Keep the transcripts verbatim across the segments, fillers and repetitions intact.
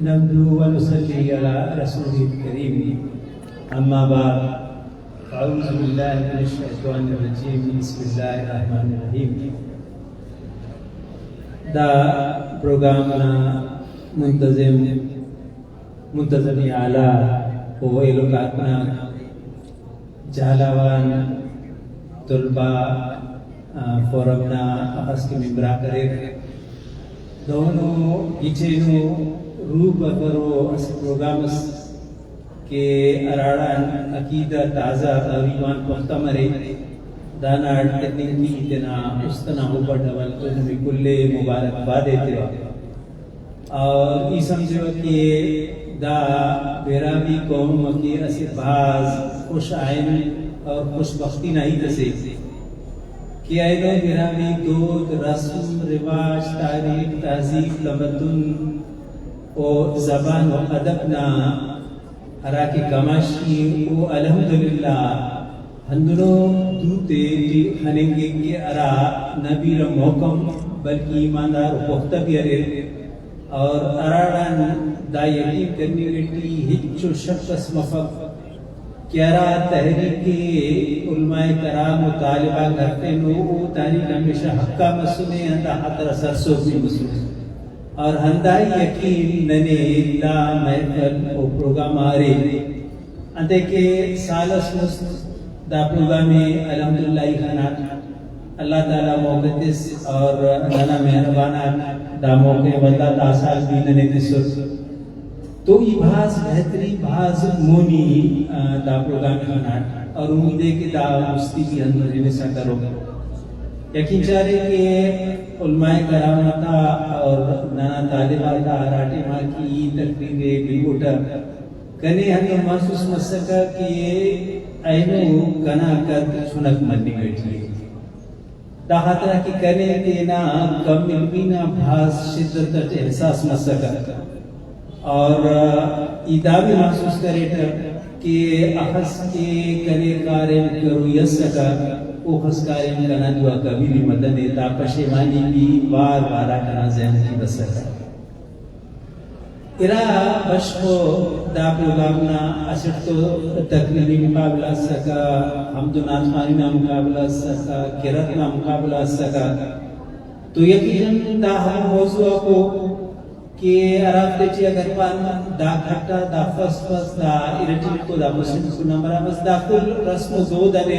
نحمده ونصلي على رسوله الكريم. أما بعد، أعوذ بالله من الشيطان الرجيم. بسم الله الرحمن الرحيم. دا پروگرام نا منتظم، منتظم اعلیٰ و ایلو کارکناک، جھالاوان طلبہ، آ، فورم نا اخس کہ ممبر آک اریر، دہنو گچینو روح پربرو اسہ پروگرام اس کہ ہراڑان عقیدہ تازہ اور ایمان پختہ مرے، دانا اڈ تننگ ٹی تینا است ئنا ہب اٹ اول تو نمے کل ئے مبارکباد ایتیوہ۔ اور ای سمجھوہ کہ دا براہوئی قوم کہ اسہ بھاز خوش آئند اور خوش بختی نا ہیت اسے کہ اینو براہوئی دود، رسم، رواج، تاریخ، تہذیب، تمدن و زبان و ادب نا ہرا کہ کماشی ءِ، او الحمدللہ ہندنو دوتے ٹی خننگک کہ ہرا نہ بیرہ محکم بلکہ ایماندار و پختہ بھی اریر، اور ہراڑان دا یقین کننگ ٹی ہچو شک اس مفک کہ ہرا تحریک ءِ علماء کرام و طالب آک ہرفینو، او تحریک ہمیشہ حق آ مسنے، ہندا خاطر آ سرسہبی مسنے۔ اور ہندا یقین ننے دا محفل و پروگرام آ ارے۔ انتئے کہ سال اس مست دا پروگرام ءِ الحمدللہ ای خناٹ۔ اللہ تعالیٰ موقع تس اور ننا مہربان آک دا موقع ولدا دا سال بھی ننے تسر۔ تو ای بھاز بہتری، بھاز مونی، آ، دا پروگرام ءِ خناٹ اور امید ءِ کہ دا مستی بھی ہندن ہنسا کرو۔ یقین چارے کہ علماء کرام آتا اور ننا طالب آتا ہرا ٹائما کہ ای تقریر ءِ بنگٹہ، کنے ہندن محسوس مسکہ کہ اینو کنا قد چنک مننگ ٹی ءِ۔ دا خاطرا کہ کنے تینا کم علمی نا بھاز شدت اٹ احساس مسکہ اور ای دا بھی محسوس کریٹہ کہ اخس کہ کنے کاریم کروئی اسکہ، اوخس کاریم کنا دو آ کبھی بھی متنے۔ دا پشیمانی بھی وار وارا کنا ذہن ٹی بسکہ۔ ارا بشخ و دا پروگرام نا اسٹ تو تقریری مقابلہ اسکہ، حمد و نعت خوانی نا مقابلہ اسکہ، قرات نا مقابلہ اسکہ۔ تو یقیناً دا ہمو موضوع آکو کہ ہرافتے ٹی اگر پان دا گھٹا، دا فسٹ فسٹ، دا ارٹی کو، دا مسٹمیکو نمبر آ بس، دا کل رسم و دود ارے۔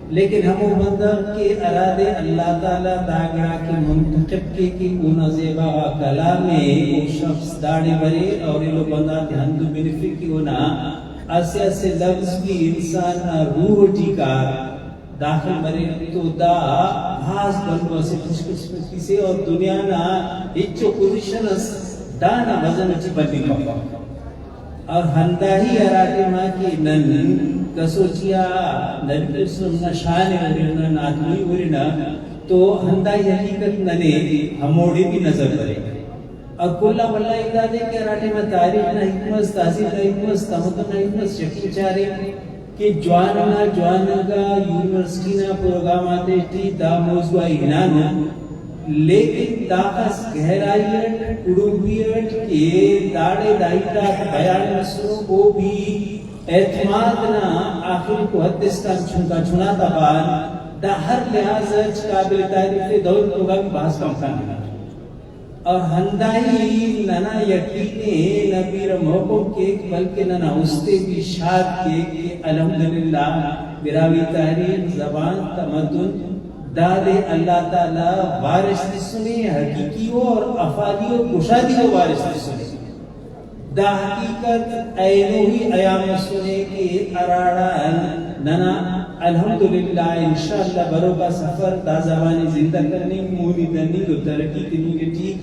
لیکن ہمو بندغ کہ ہرادے اللہ تعالیٰ دا گڑا کہ منتخب کے کہ اونا زیبا غا کلام ءِ، او شخص داڑے برے اور ایلو بندغ آتے ہندن بنفک کہ اونا اسہ اسہ لفظ بھی انسان نا روح ٹی کار داخل مرے، تو دا بھاز بھلو اسہ خوش قسمتی سے اور دنیا نا ہچو پوزیشن اس دانا وزن اٹی بننگ مفک۔ اور ہنداہی ہرا ٹائما کہ نن کسوٹی آ نبی کریم صلی اللہ علیہ وسلم نا شان ءِ ہرنہ، نعت گوئی ہرنہ، تو ہنداہی حقیقت ننے ہموڑے بھی نظر بریک۔ اور کل آن بھلا ہیت دادے کہ ہرا ٹائما تاریخ نا ہیت مس، تہذیب نا ہیت مس، تمدن نا ہیت مس، یقین چارے کہ جوان نا جوان انگا یونیورسٹی نا پروگرام آتے ٹی دا موضوع آ ہنانو، لیکن داخس گہرائی اٹ، کڑمبی اٹ کہ داڑے دا ہیت آک بیان مسنو، او بھی اعتماد نا آخریکو حد اسکان چنکا چنا تا بان، دا ہر لحاظ اٹ قابل تعریف ءِ، دہن پروگرام بھاز کم خننگ ءِ۔ اور ہنداہی ننا یقین ءِ نہ بیرہ محکم کیک، بلکہ ننا است ءِ بھی شاد کیک کہ الحمدللہ براہوئی تاریخ، زبان، تمدن، دادے اللہ تعالیٰ وارث تسنے، حقیقی و اور افادی و گشادی و وارث تسنے۔ دا حقیقت اینو ہی عیان مسنے کہ ہراڑان ننا الحمدللہ انشاءاللہ بروکا سفر دا زبان ءِ زندہ کننگ، مونی دننگ و ترقی تننگ ٹی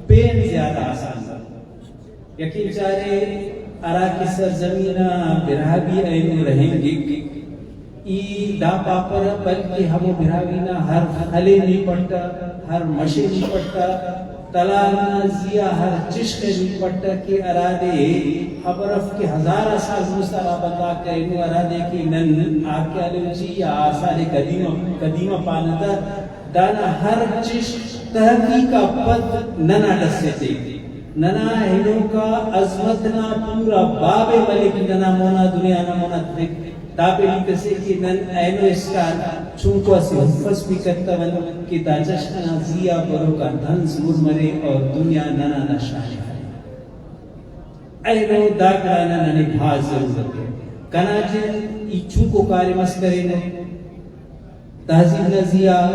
پین زیادہ آسان مس۔ یقین چارے ہرا کہ سرزمین آ براہوئی اینو رہینگک، ای دا پاپرہ بلکہ ہمو براہوئی نا ہر خل ءِ نی پٹہ، ہر مش ءِ نی پٹہ، تلار نا زی آ ہر چشخ ءِ نی پٹہ کہ ہرادے خبر اف کہ ہزار آ سال مست ہرا بندغ کرینو، ہرادے کہ نن آرکیالوجی یا آثار قدیمہ، قدیمہ پانہ تہ، دانا ہر چشخ تحقیق آ پد ننا ڈس ایتے۔ ننا ہنوکا عظمت نا پورا باب ءِ ملک ننا مونا، دنیا نا مونا تخک۔ دا پین ہیت اسے کہ نن اینو اسکان چنکو اسہ ہُف اس بھی کتون کہ دا جشن نا زی آ بروک آ طنز مر مرے اور دنیا ننا نا شاعر ءِ۔ اینو دا گڑا نا ننے بھاز ضرورت ءِ۔ کنا جند ای چنکو کاریم اس کرینو۔ تہذیب نا زی آ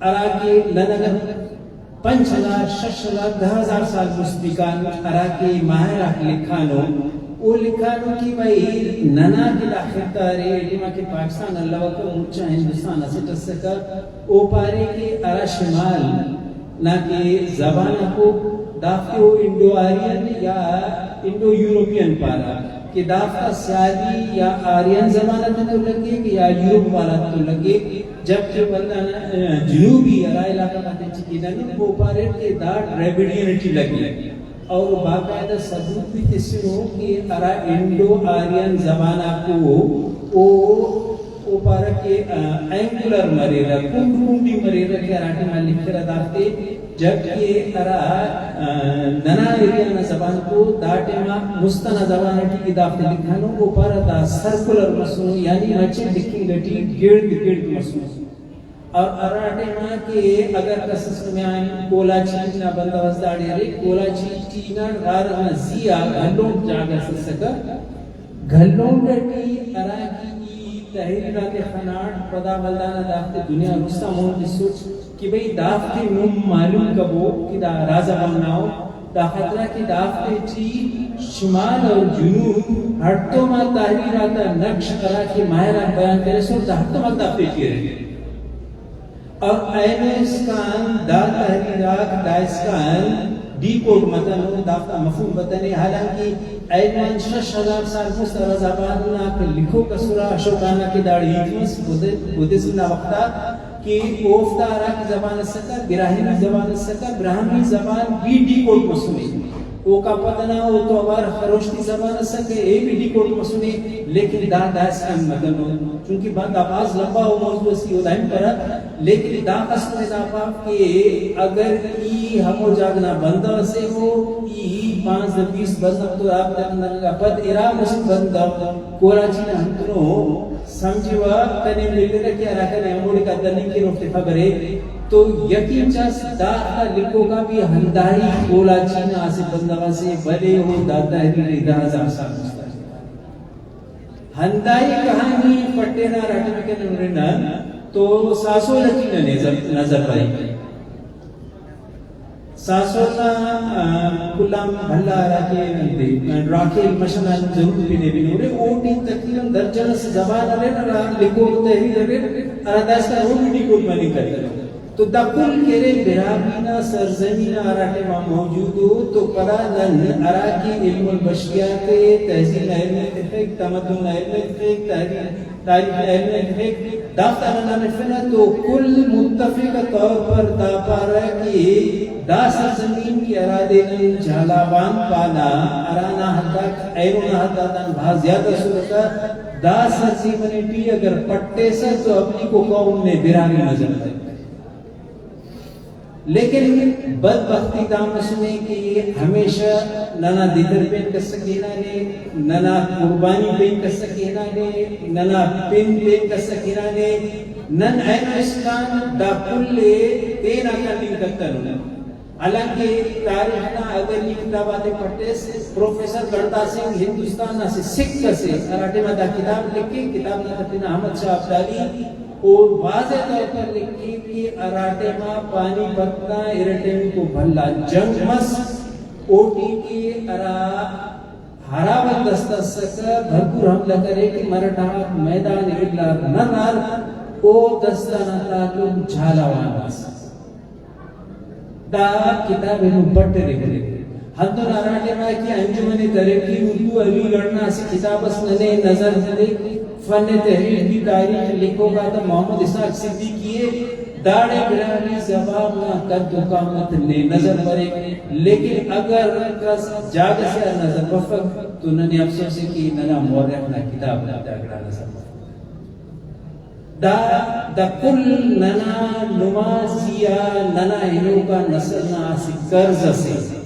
ہرا کہ نن اگر پنچ ہزار، شش ہزار، دہ ہزار سال مست بکان، ہرا کہ ماہر آک لکھانو، او لکھانو کہ بھئی ننا کہ دا خطہ ارے، ای ٹائما کہ پاکستان الوکہ، مچا ہندوستان اسٹ اسکہ، او پارے کہ ہرا شمال نا کہ زبان آکو، دافتے او انڈو آرین یا انڈو یورپین پارہ۔ کہ دافتا سیالی یا آرین زبان آتے تو لگیک یا یورپ والا تو لگیک، جبکہ ولدا نا، آ، جنوبی ہرا علاقہ غاتے ٹی کہ نن او پاریر کہ دا ڈریویڈین ٹی لگیک۔ اور باقاعدہ ثبوت بھی تسنو کہ ہرا انڈو آرین زبان آکو او، او پارہ کہ، آ، اینگولر مریرہ، کنڈ کنڈی مریرہ کہ ہرا ٹائما لکھرہ دافتے۔ جبکہ ہرا، آ، ننا ایریا نا زبان تو دا ٹائما مست ئنا زبان ٹی کہ دافتے لکھانو، او پارہ دا سرکولر مسنو، یعنی مچہ لکھنگ ٹی گڑد گڑد مسنو۔ اور ہرا ٹائما کہ اگر کس اس نمے آن کولاچی نا بندغ اس داڑے ارے، کولاچی ٹی نا غار ئنا زی آ بھلو جاگہ اس اسکہ، گھلونک ٹی ہرا کہ ای تحریر آتے خناٹ، پدا ولدانا دافتے دنیا رستا مون تسٹ کہ بھئی دافتے نم معلوم کبو کہ دا ہرا زبان نا ءُ، دا خاطرا کہ دافتے ٹی شمال اور جنوب ہڑتوما تحریر آتا نقش ہرا کہ ماہر آک بیان کریسر، دا ہڑتوما دافتے ٹی ارے۔ اور اینو اسکان دا تحریر آک دائسکان ڈیکوڈ متنو، دافتا مفہوم بتنے، حالانکہ اینو آن شش ہزار سال مست ہرا زبان آک لکھوک ئسرہ، اشوکان آ کہ داڑے ہیت مس، بدھ-، بدھزم نا وختا کہ اوفتا ہرا کہ زبان اسکہ، براہیمی زبان اسکہ، براہمی زبان بھی ڈیکوڈ مسنے۔ اوکا پد ئنا او تو اوار خروشتی زبان اسکہ، اے بھی ڈیکوڈ مسنے، لیکن دا دائسکان متنو، چونکہ با-، دا بھاز لمبا او موضوع اس ای، او دا ہم پرہ۔ لیکن داخس نمے دا پاو کہ اگر ای ہمو جاگہ نا بندغ ئسے او، ای پانزدہ بیست بندغ تو رابطہ کننگ آ پد ارا مسہ بندغ کولاچی نا ہندنو سمجھوہ کنے ملرہ کہ ہرا کنے ہموڑے کا دننگ کن اوفتے خبرے تو یقین چاس داخہ لکھوکا بھی ہنداہی کولاچی نا اسہ بندغ ئسے، بلے او دا تحریر ءِ دہ ہزار سال مست آ ہندائی کہانی پٹینہ ہراٹائما کہ نن ہُرنہ تو ساسول ٹی ننے نظر، نظر بریک۔ ساسول نا، آ، کل آن بھلا ہراکہ انتے، راکھیل مش ئنا ضرور پنے بنورے، اوٹی تقریباً درجن ئس زبان اریر ہرا لکھوک تحریر اریر، ہرا داسکان او بھی ڈیکوڈ مننگ کتنو۔ تو دا کل کہ ارے براہوئی نا سرزمین آ ہرا ٹائما موجود ءُ، تو پدا نن ہرا کہ علم البشریات ءِ، تہذیب نا علم ءِ تخک، تمدن نا علم ءِ تخک، تاریخ، تاریخ نا علم ءِ تخک، دافتا نن ہرفنہ تو کل متفق طور پر دا پارہ کہ دا سرزمین کہ ہرادے نن جھالاوان پانہ، ہرانا حد آک اینو نا حد آتان بھاز زیادہ اسرکہ، دا سرزیمن ٹی اگر پٹیسہ تو اولیکو قوم نے براہوئی مذہب ءِ۔ لیکن بدبختی دا مسنے کہ ہمیشہ ننا دتر پین کس ئکہ ہنانے، ننا قربانی پین کس ئکہ ہنانے، ننا پن پین کس ئکہ ہنانے، نن اینو اسکان دا کل ءِ تینا کننگ کتنن۔ حالانکہ تاریخ نا اگر ای کتاب آتے پٹیس، پروفیسر گڑداس سنگھ ہندوستان نا اسہ سکھ اسے ہرا ٹائما دا کتاب لکھے، کتاب نا تہ تینا احمد شاہ ابدالی او واضح طور پر لکھے کہ ہرا ٹائما پانی پت نا ارٹمیکو بھلا جنگ مس، اوٹی کہ ہرا ہرا بندست اسکہ بھرپور حملہ کرے کہ مرٹ آک میدان الار نن آر، او دست ئنا تعلق جھالاوان اس۔ دا کتاب اینو پٹرے بریک۔ ہندن ہرا ٹائما کہ انجمن ترقی اردو علی گڑھ نا اسہ کتاب اس ننے نظر بریک، فن تحریر کی تاریخ، لکھوکا تہ محمد اسحاق صدیقی ءِ، داڑے براہوئی زبان نا قد و قامت نے نظر بریک۔ لیکن اگر کس جاگہ سے آ نظر بفک تو ننے افسوس ءِ کہ ننا مورخ نا کتاب نا دا گڑا نظر بفک۔ دا، دا کل ننا نما زی آ ننا ہنوکا نسل نا اسہ قرض اسے۔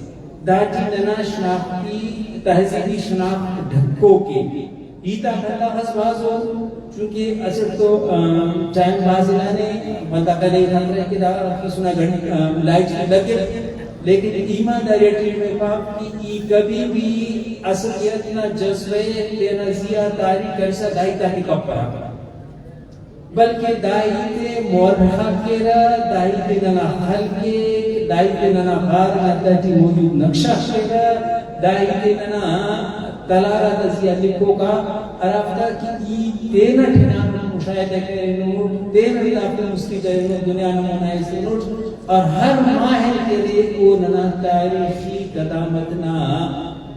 داٹی ننا شناختی، تہذیبی شناخت ڈھکوک ءِ۔ ہیت آک ہنداخس بھاز ءُ، چونکہ اسٹ تو، آ، ٹائم بھاز ہنانے، بندغ کنے خطرہ کہ دا پیسنا گھنٹہ، آ، لائٹ لگے، لیکن ایمانداری ٹی نمے پاپ کہ ای کبھی بھی اصلیت نا جذبہ ءِ تینا زی آ طاری کرسا دا ہیت آتے کپرہ۔ بلکہ دا ہیت ءِ مورخ آک کیرہ، دا ہیت ءِ ننا خلق کیک، دا ہیت ءِ ننا غار نا تہٹی موجود نقش آک کیرہ، دا ہیت ءِ ننا تلار آتا زی آ لکھوک آ، ہرافتا کہ ای تینٹ ہنانٹ مشاہدہ کرینٹ، تینٹ دافتے مستی کرینٹ، دنیا نا مونا ایسرینٹ، اور ہر ماہر کرے او ننا تاریخی قدامت نا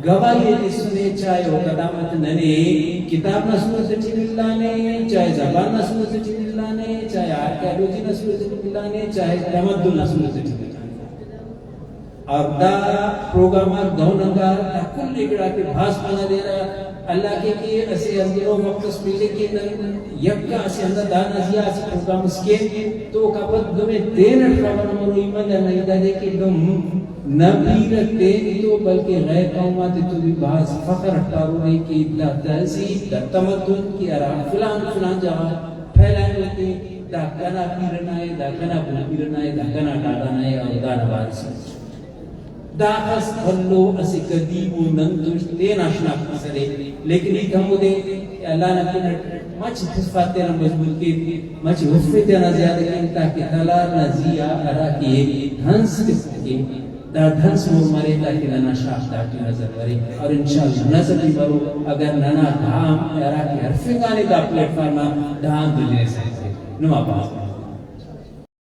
گواہی ءِ تسنے، چاہے او قدامت ننے کتاب نا صورت ٹی ملانے، چاہے زبان نا صورت ٹی ملانے، چاہے آرکیالوجی نا صورت ٹی ملانے، چاہے تمدن نا صورت ٹی ملانے۔ اور دا پروگرام آک دہن انگا دا کل ءِ گڑاتے بھاز پانہ دے ہرا۔ اللہ کے کہ اسہ ہندنو وخت اس ملے کہ نن یکا اسہ ہندا دانا زی آ اسہ پروگرام اس کین تو اوکا پد نمے تینٹ خبر مرو۔ ای منہ نا ہیت دادے کہ نم نہ پیرہ تین تو بلکہ غیر قوم آتے تو بھی بھاز فخر اٹ پارورے کہ دا تہذیب، دا تمدن کہ ہرا فلان فلان جاگہ پھیلائینو تے، دا کنا پیرہ نا ءِ، دا کنا بن پیرہ نا ءِ، دا کنا دادا نا ءِ اور دانا وارث ءِ۔ داخس بھلو اسہ قدیم ءُ نن توش تینا شناخت اس ارے، لیکن ہیت ہمودے کہ اللہ نا پن اٹ مچ تفا تینا مضبوط کین، مچ ہرفے تینا زیادہ کین، تاکہ تلار نا زی آ ہرا کہ دھنس تخوکے، دا دھنس مون مرے، تاکہ ننا شاخ داٹی نظر مرے۔ اور انشاءاللہ نظر بھی مرو، اگر ننا دھام ہرا کہ ہرفنگانے دا پلیٹ فارم آ، دھان دنیا سائے نما پاس۔